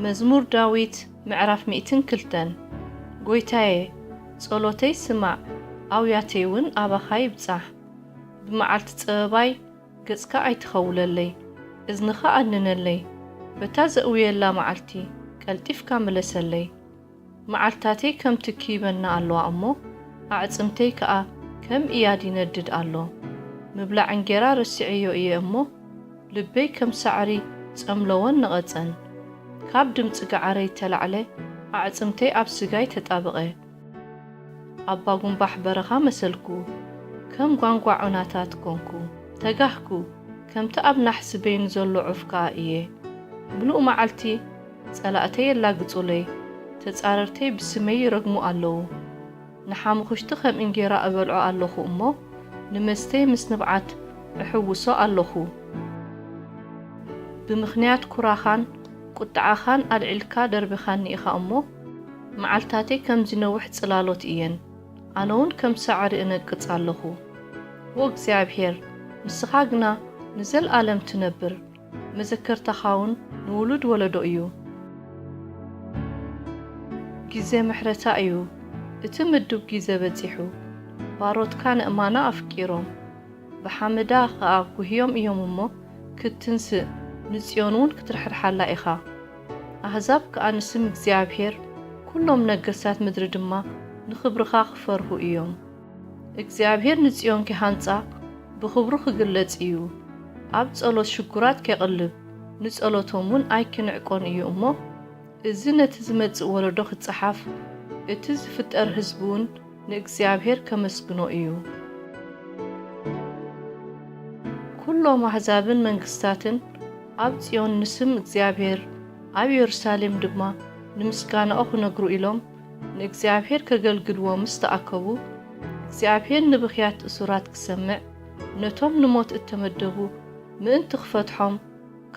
መዝሙር ዳዊት ምዕራፍ ሚእትን ክልተን። ጎይታየ፣ ጸሎተይ ስማዕ፣ ኣውያተይ እውን ኣባኻ ይብጻሕ። ብመዓልቲ ጸበባይ ገጽካ ኣይትኸውለለይ፣ እዝንኻ ኣድንነለይ። በታ ዘእውየላ መዓልቲ ቀልጢፍካ ምለሰለይ። መዓልታተይ ከም ትኪ ይበና ኣለዋ እሞ፣ ኣዕጽምተይ ከኣ ከም እያድ ይነድድ ኣሎ። ምብላዕ እንጌራ ረሲዐዮ እየ እሞ፣ ልበይ ከም ሳዕሪ ጸምለዎን ነቐጸን። ካብ ድምጺ ገዓረይ እተላዕለ፣ ኣዕጽምተይ ኣብ ስጋይ ተጣበቐ። ኣባ ጉንባሕ በረኻ መሰልኩ፣ ከም ጓንጓዕ ዑናታት ኮንኩ። ተጋህኩ፣ ከምቲ ኣብ ናሕሲ በይኑ ዘሎ ዑፍ ከኣ እየ። ምሉእ መዓልቲ ጸላእተይ የላግጹለይ፣ ተጻረርተይ ብስመይ ይረግሙ ኣለዉ። ንሓሙኽሽቲ ከም እንጌራ እበልዖ ኣለኹ እሞ፣ ንመስተይ ምስ ንብዓት እሕውሶ ኣለኹ። ብምኽንያት ኩራኻን ቁጥዓኻን ኣልዒልካ ደርቢኻኒ ኢኻ እሞ፣ መዓልታተይ ከምዚ ነውሕ ጽላሎት እየን፣ ኣነ እውን ከም ሳዕሪ እነቅጽ ኣለኹ። ዎ እግዚኣብሄር፣ ንስኻ ግና ንዘለኣለም ትነብር፣ መዘከርታኻ እውን ንውሉድ ወለዶ እዩ። ግዜ ምሕረታ እዩ፣ እቲ ምዱብ ግዜ በጺሑ፣ ባሮትካ ንእማና ኣፍቂሮም። ብሓመዳ ኸኣ ጒህዮም እዮም እሞ ክትትንስእ፣ ንጽዮን እውን ክትርሕርሓላ ኢኻ። ኣህዛብ ከኣ ንስም እግዚኣብሄር፣ ኵሎም ነገስታት ምድሪ ድማ ንኽብርኻ ክፈርሁ እዮም። እግዚኣብሄር ንጽዮን ኪሃንጻ ብኽብሩ ክግለጽ እዩ። ኣብ ጸሎት ሽጉራት ኬቕልብ፣ ንጸሎቶም እውን ኣይኪንዕቆን እዩ እሞ፣ እዚ ነቲ ዝመጽእ ወለዶ ክጸሓፍ፣ እቲ ዝፍጠር ህዝቢ እውን ንእግዚኣብሄር ከመስግኖ እዩ። ኵሎም ኣህዛብን መንግስታትን ኣብ ጽዮን ንስም እግዚኣብሄር፣ ኣብ የሩሳሌም ድማ ንምስጋናኡ ክነግሩ ኢሎም ንእግዚኣብሄር ከገልግልዎ ምስ ተኣከቡ፣ እግዚኣብሄር ንብኽያት እሱራት ክሰምዕ፣ ነቶም ንሞት እተመደቡ ምእንቲ ክፈትሖም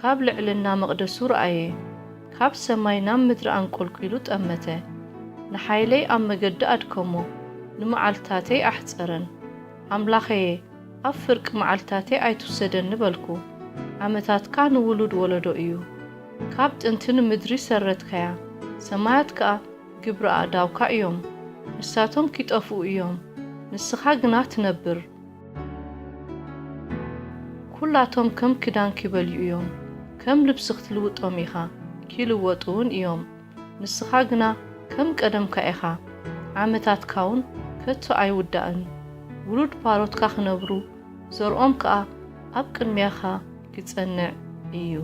ካብ ልዕልና መቕደሱ ረኣየ። ካብ ሰማይ ናብ ምድሪ ኣንቆልቂሉ ጠመተ። ንሓይለይ ኣብ መገዲ ኣድከሞ፣ ንመዓልታተይ ኣሕጸረን። ኣምላኸየ፣ ኣብ ፍርቂ መዓልታተይ ኣይትውሰደኒ በልኩ። ዓመታትካ ንውሉድ ወለዶ እዩ። ካብ ጥንቲ ንምድሪ ሰረትካያ፣ ሰማያት ከኣ ግብሪ ኣእዳውካ እዮም። ንሳቶም ኪጠፍኡ እዮም፣ ንስኻ ግና ትነብር። ኵላቶም ከም ክዳን ኪበልዩ እዮም፣ ከም ልብሲ ክትልውጦም ኢኻ፣ ኪልወጡ እውን እዮም። ንስኻ ግና ከም ቀደምካ ኢኻ፣ ዓመታትካ እውን ከቶ ኣይውዳእን። ውሉድ ባሮትካ ክነብሩ፣ ዘርኦም ከኣ ኣብ ቅድሚያኻ ኪጸንዕ እዩ።